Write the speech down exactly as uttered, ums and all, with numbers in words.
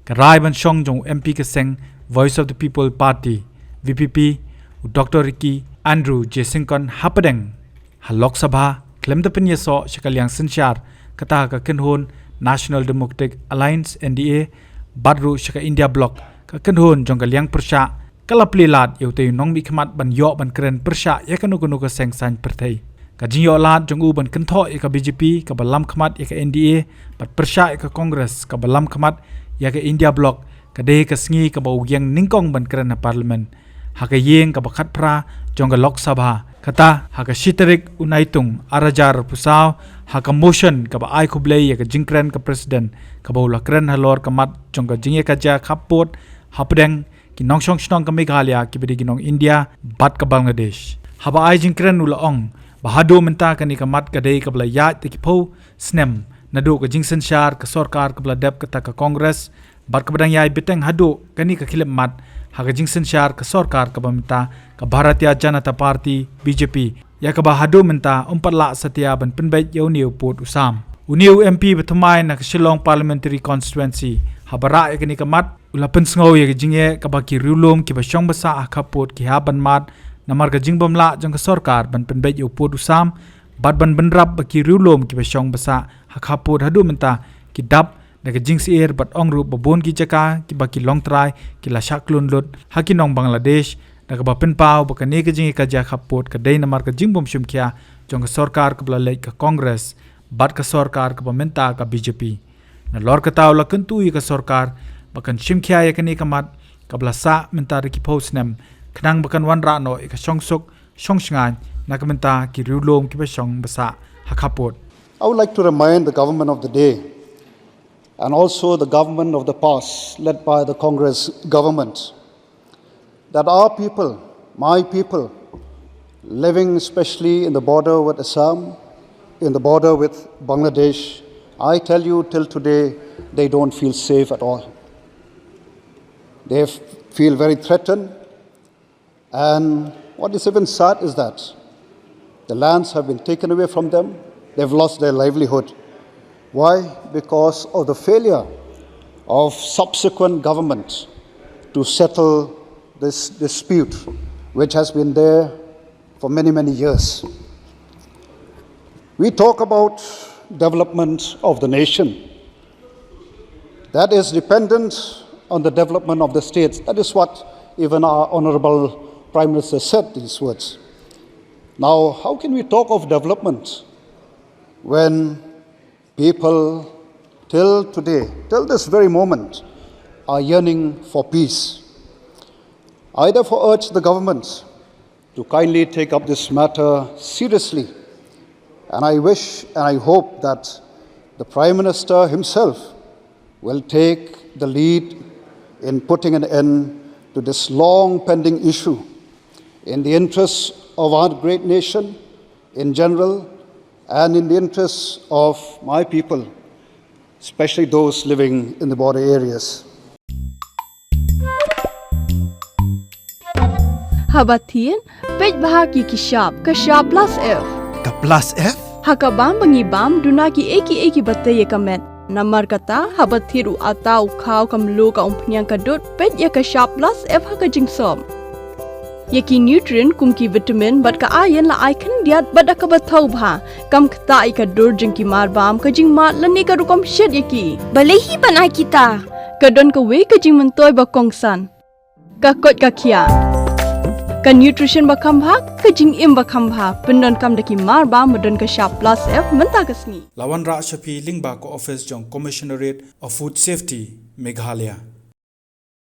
Ka rai ban shong jong u M P ka seng Voice of the People Party, V P P, u Doctor Ricky Andrew J Syngkon hapdeng ha Lok Sabha khlem da pynïasoh sha ka liang synshar, kata ka kynhun National Democratic Alliance, N D A, bad ruh sha ka India Bloc, ka kynhun jong ka liang pyrshah, ka la plie lad ïa utei u nongmihkhmat ban ïoh ban kren pyrshah ïa kano kano ka seng saiñ pyrthei. Ka jingïoh lad jong u ban kynthoh ïa ka B J P kaba lam khmat ïa ka N D A bad pyrshah ïa ka Congress kaba lam khmat ïa ka India Bloc, ka dei ka sngi kaba u ïeng nyngkong ban kren ha Parliament ha ka ïing kaba khatphra jong ka Lok Sabha. Kata ha ka shi tarik u Naitung arhajar arphew saw, ha ka motion kaba ai khublei ïa ka jingkren ka President kaba u la kren halor ka mat jong ka jingïakajia khappud hapdeng ki nongshong shnong ka Meghalaya kiba dei ki nong India bad ka Bangladesh. Haba ai jingkren u la ong ba haduh mynta kane ka mat ka dei kaba la ïaid da ki phew snem naduh ka jingsynshar ka sorkar kaba la dep kata ka Congress, bad kaba dang ïai bteng haduh kane ka khyllipmat ha ka jingsynshar ka sorkar kaba mynta ka Bharatiya Janata Party, B J P, ïa kaba haduh mynta ym pat lah satia ban pynbeit ïa une u pud u sam. Une u M P ba thymmai na ka Shillong Parliamentary Constituency, haba rah ïa kane ka mat, u la pynsngew ïa ka jingeh kaba ki riewlum kiba shong ba sah ha khappud ki hap ban mad namar ka jingbymlah jong ka sorkar ban pynbeit ïa u pud u sam, bad ban bynrap ba ki riewlum kiba shong ba sah ha khappud haduh mynta ki dap da ka jingsyier, bad ong ruh ba bun ki jaka kiba ki longtrai ki la shah khlun lut ha ki nong Bangladesh, da kaba pynpaw ba kane ka jingïakajia khappud ka dei namar ka jingbymshim khia jong ka sorkar kaba la leit ka Congress bad ka sorkar kaba mynta ka B J P. Nalor kata u la kyntu ïa ka sorkar ba kan shim khia ïa kane ka mat kaba la sah mynta da ki phew snem, khnang ba kan wanrah noh ïa ka shongsuk shongshngaiñ na ka bynta ki riewlum kiba shong ba sah ha khappud. I would like to remind the government of the day and also the government of the past, led by the Congress government, that our people, my people, living especially in the border with Assam, in the border with Bangladesh, I tell you, till today, they don't feel safe at all. They f-, feel very threatened. And what is even sad is that the lands have been taken away from them. They've lost their livelihood. Why? Because of the failure of subsequent government to settle this dispute, which has been there for many, many years. We talk about development of the nation. That is dependent on the development of the states. That is what even our Honorable Prime Minister said, these words. Now, how can we talk of development when people till today, till this very moment, are yearning for peace? I therefore urge the government to kindly take up this matter seriously. And I wish and I hope that the Prime Minister himself will take the lead in putting an end to this long pending issue in the interests of our great nation in general and in the interests of my people, especially those living in the border areas. Haba thied, peit bha ki ki shap, ka shap plus F. Ka plus F? Ha ka bam ba ngi bam, duna ki ei ki ei kiba tei ïa ka met. Namar kata, haba thied u atta u khaw ka mluh ka umphniang ka dud, peit ïa ka shap plus F ha ka jingsop. Ïa ki nutrient kum ki vitamin bad ka iron la ai khyndiat bad da kaba thaw bha. Kam ktah ïa ka dur jong ki marbam, ka jingmad lane ka rukom shet ïa ki. Balei hi ban ai kita? Ka don kawei ka jingmyntoi ba kongsan. Ka koit ka khiah. Ka nutrition ba kham bha, ka jingim ba kham bha. Pyndonkam da ki marbam ba don ka shap plus F mynta ka sngi. La wanrah sha phi lyngba ka office jong Commissionerate of Food Safety, Meghalaya.